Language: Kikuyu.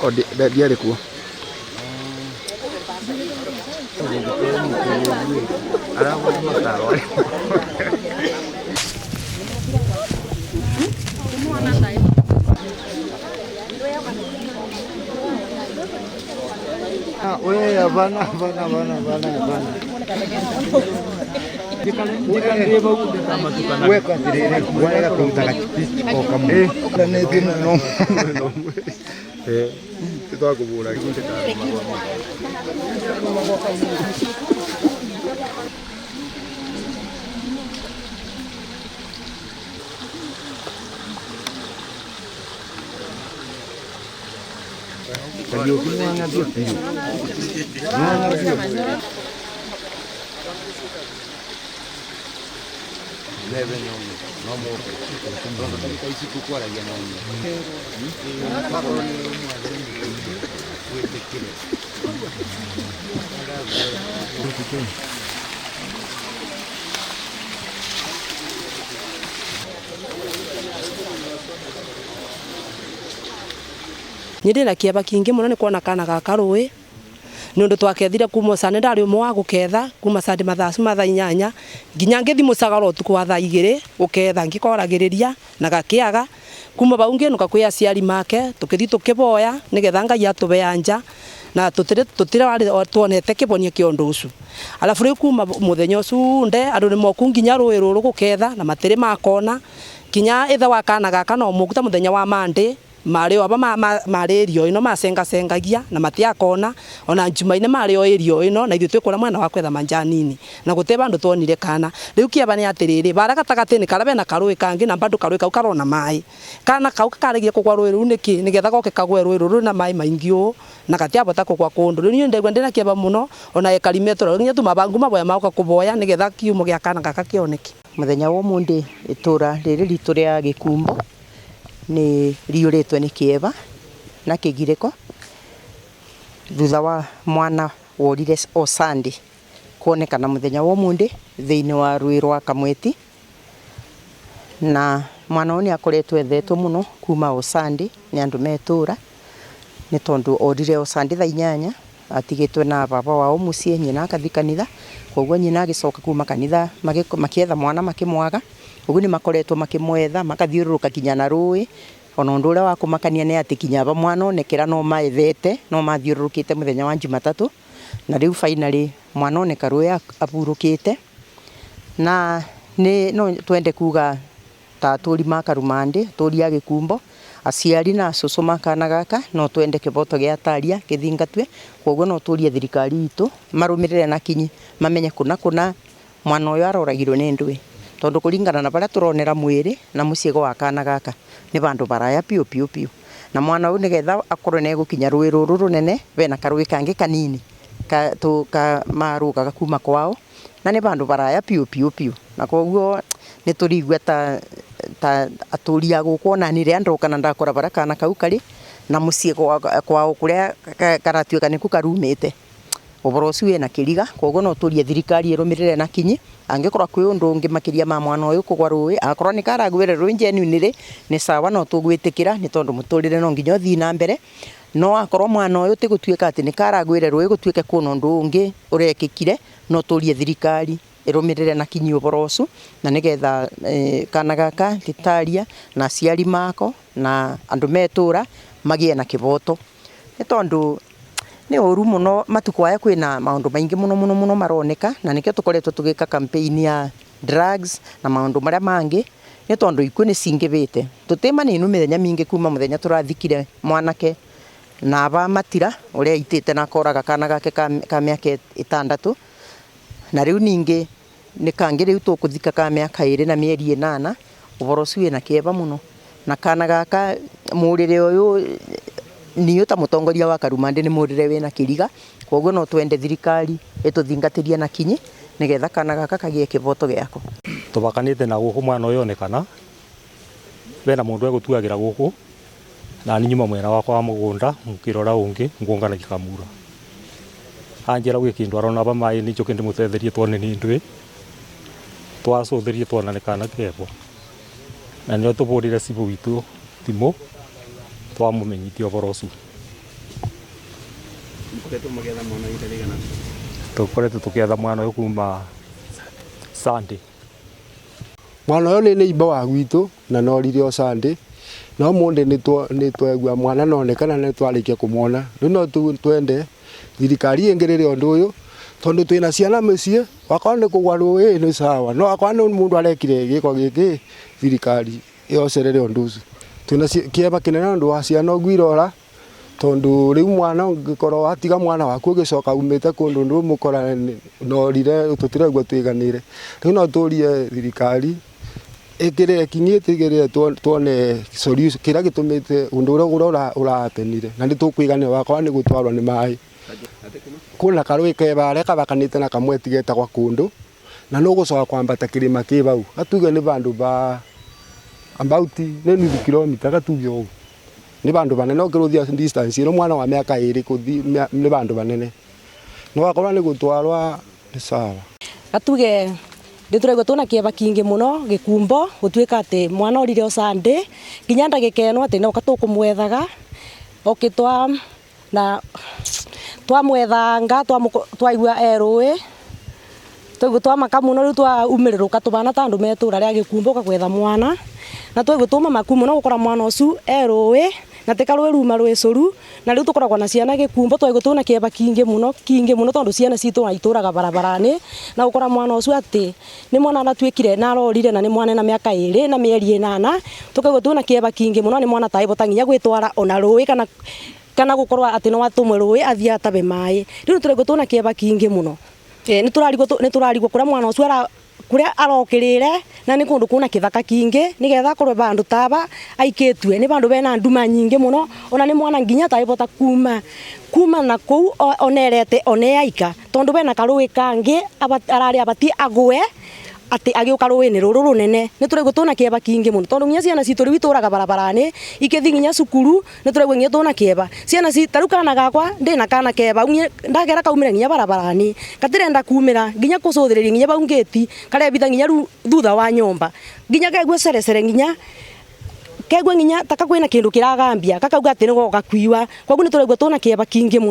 O ndiarĩ kuo. We, hapana, hapana, hapana, hapana, hapana. Weka atiriri, warega kũruta gachipisi o kamwe. No Twakũbũra. Kariũki nĩ wang'athio biũ. Nĩ wang'athio. Nĩ ndĩna kĩeva kingĩ mũno nĩ kuona kana gaka rũĩ nĩ ũndũ twakethire kuma cande ndarĩ ũmwe wa gũketha kuma cande mathaa ma thaa 8 nginya ngĩthi mũcagaro ũtukũ wa thaa 2 gũketha ngĩkoragĩrĩria na gakĩaga kuma bau ngĩnũka kwĩ aciari make tũkĩthi tũkĩboya nĩgetha Ngai atũbe anja na tutire tuonete kĩbonia kĩa ũndũ ũcio. Alafu rĩu kuma mũthenya ũcio nde andũ nĩ moku nginya rũĩ rũrũ gũketha na matĩrĩ makona kinya ithe wa kana gaka no mũku ta mũthenya wa Monday marĩ o aba marĩ ĩrio ĩno macengacengagia na matiakona ona njumaine marĩ o ĩrio ĩno na ithuĩ twĩ kũrĩa mwena wa kwetha manjanini na gũtĩ bandũ tuonire kana. Rĩu kĩeva nĩ atĩrĩrĩ bara gatagatĩ-inĩ karĩa bena karũĩ kangĩ na bado karũĩ kau karona maĩ kana kau karegire kũgwa rũĩ rũu nĩkĩ nĩgetha goke kagwe rũĩ rũrũ na maĩ maingĩ ũũ na gatiabota kũgwa kũndũ. Rĩu niĩ ndaigua ndĩna kĩeva mũno ona ekari metũra nginya tuma bangu maboya magoka kũboya nĩgetha kiumo gĩa kana gaka kĩoneke. Mũthenya wa ũmũthĩ itũra rĩrĩ ritũ rĩa Gĩkumbo nĩ riyũrĩtwo nĩ kĩeva na kĩgirĩko thutha wa mwana worire o Sunday kuonekana mũthenya wa ũmũthĩ thĩinĩ wa rũĩ rwa Kamweti, na mwana ũyũ nĩ akoretwo ethetwo mũno kuma o Sunday nĩ andũ me itũra nĩ tondũ orire o Sunday thaa 8 atigĩtwe na baba wao mũciĩ, nyina akathi kanitha, koguo nyina agĩcoka kuma kanitha makĩetha mwana makĩmwaga. Ũguo nĩ makoretwo makĩmwetha makathiũrũrũka kinya na rũĩ ona ũndũ ũrĩa wa kũmakania nĩ atĩ kinya aba mwana onekera no maethete no mathiũrũrũkĩte mũthenya wa Jumatatũ, na rĩu finally mwana oneka rũĩ aburũkĩte. Na nĩ no twende kuga ta atũri ma Karumandĩ, atũri a Gĩkumbo, aciari na cũcũ ma kana gaka no twende kĩboto gĩa taria gĩthingatwe, koguo no tũrie thirikari itũ marũmĩrĩre na kinyi mamenye kũna kũna mwana ũyũ aroragirwo nĩ ndũĩ, tondũ kũringana na barĩa tũronera mwĩrĩ na mũciĩ wa kana gaka nĩ bandũ baraya biũ biũ biũ, na mwana ũyũ nĩgetha akorwo nĩ egũkinya rũĩ rũrũ rũnene bena karũĩ kangĩ kanini ka marũgaga kuma kwao na nĩ bandũ baraya biũ biũ biũ, na koguo nĩ tũrigua ta atũri a gũkũ ona niĩ rĩrĩa ndoka na ndakora barĩa kana kau karĩ na mũciĩ kwao kũrĩa karatuĩka nĩkuo karumĩte ũboro ũcio wĩna kĩriga, koguo no tũrie thirikari ĩrũmĩrĩre na kinyi angĩkorwo kwĩ ũndũ ũngĩ makĩria ma mwana ũyũ kũgwa rũĩ, akorwo nĩ karagwĩre rũĩ genuinely nĩ sawa no tũgwĩtĩkĩra nĩ tondũ mũtũrĩre no nginya ũthiĩ na mbere, no akorwo mwana ũyũ ti gũtuĩka atĩ nĩ karagwĩre rũĩ gũtuĩke kwĩna ũndũ ũngĩ ũrekĩkire, no tũrie thirikari ĩrũmĩrĩre na kinyi ũboro ũcio na nĩgetha kana gaka gĩtaria na aciari mako na andũ me itũra magĩe na kĩboto, nĩ tondũ nĩ ũru mũno matukũ aya kwĩna maũndũ maingĩ mũno mũno mũno maroneka, na nĩkĩo tũkoretwo tũgĩka campaign ya drugs na maũndũ marĩa mangĩ nĩ tondũ ikuũ nĩ cingĩbĩte tũtĩ maninu mĩthenya mingĩ kuma mũthenya tũrathikire mwanake na aba matira ũrĩa aitĩte na akoraga kana gake ka mĩaka 6, na rĩu ningĩ nĩ kangĩ rĩu tũkũthika ka mĩaka 2 na mĩeri 8, ũboro ũcio wĩna kĩeva mũno, na kana gaka mũrĩre ũyũ niĩ ta mũtongoria wa Karumandĩ nĩ mũrĩre wĩna kĩriga, koguo no twende thirikari ĩtũthingatĩrie na kinyi nĩgetha kana gaka kagĩe kĩboto gĩako. Tubakanite na guku mwana uyu onekana bena mundu egutuagira guku na ni nyuma mwena wakwa wa mugunda nkirora ungi nguongana gikamura anjira gwi kindu arona ba mai ni njoke ndimutetherie twone ni ndwi twacuthirie twona ni kana kebwa na nio tuburire cibu witu thimu twamumenyithia uboro ucio. Tukoretwo tukietha mwana uyu kuma Sunday. Mwana uyu ni neighbor wa gwitu na norire o Sunday no mundu ni twegua mwana nonekana ni twarikia kumwona riu no twende thirikari ingirire undu uyu tondu twina ciana mucii wakorwo ni kugwa rui ni sawa no akorwo ni mundu arekire giko giki thirikari yocerere undu ucio. Twina kieba kinene undu wa ciana uguo irora tondu riu mwana ungikorwo watiga mwana waku ugicoka umite kundu ndumukora norire tutiraigua twiganire riu no turie thirikari ikire kinyi tigire tuone solution kira gitumite undu uria urahapenire na ni tukwiganira wakwa ni gutwarwo ni mai kuna karui kebare kabakanite na kamwe tigetagwa kundu na nugucoka kwambata kirima ki bau gatuge ni bandu ba about ni nuthu kilomita gatuge ugu ni bandu banene ukiruthia distance ino mwana wa miaka iri kuthi ni bandu banene no wakorwa ni gutwarwa ni sawa. Gatuge ndituraigua tuna kieba kingi muno gikumbo gutuika ati mwana orire o Sunday nginya ndagika ino ati no katukumwethaga okitwa na twamwethanga twaigua erui twaigua twamaka muno riu twaumiриruka tubana ta andu metura ria gikumbo ka gwetha mwana na twaigua tumamaku muno gukora mwana ucu erui na tika rui ruma rwi curu na riu tukoragwo na ciana gikumbo twaigua tuna kieba kingi muno tondu ciana citu ituraga barabarani na gukora mwana ucu ati ni mwana aratuikire na arorire na ni mwana na miaka 2 na mieri 8 tukaigua tuna kieba kingi muno ni mwana taibota nginya gwitwara ona rui kana gukorwa ati no atumwe rui athie atabe mai riu turaigua tuna kieba kingi muno ni turarigwo kuria mwana ucio kuria arokirire na ni kundu kuna kithaka kingi nigetha akorwe bandu taba aikitue ni bandu bena nduma nyingi muno ona ni mwana nginya taibota kuma na kuu onerete oneaika tondu bena karui kangi arari abati agwe ati agiuka ruini ruru runene ni turaigua tuna kieba kingi muno tondu nginya ciana citu riu ituraga barabarani ikithi nginya cukuru ni turaigua nginya tuna kieba ciana ci taru kana gakwa ndina kana keba ndagera kaumira nginya barabarani katirenda kumira nginya kucuthiriria nginya bau ngeti karebitha nginya thutha wa nyomba nginya kegua cerecere nginya kegua nginya taka kwina kindu kiragambia kakauga ati ni goka kuiwa koguo ni turaigua tuna kieba kingi muno.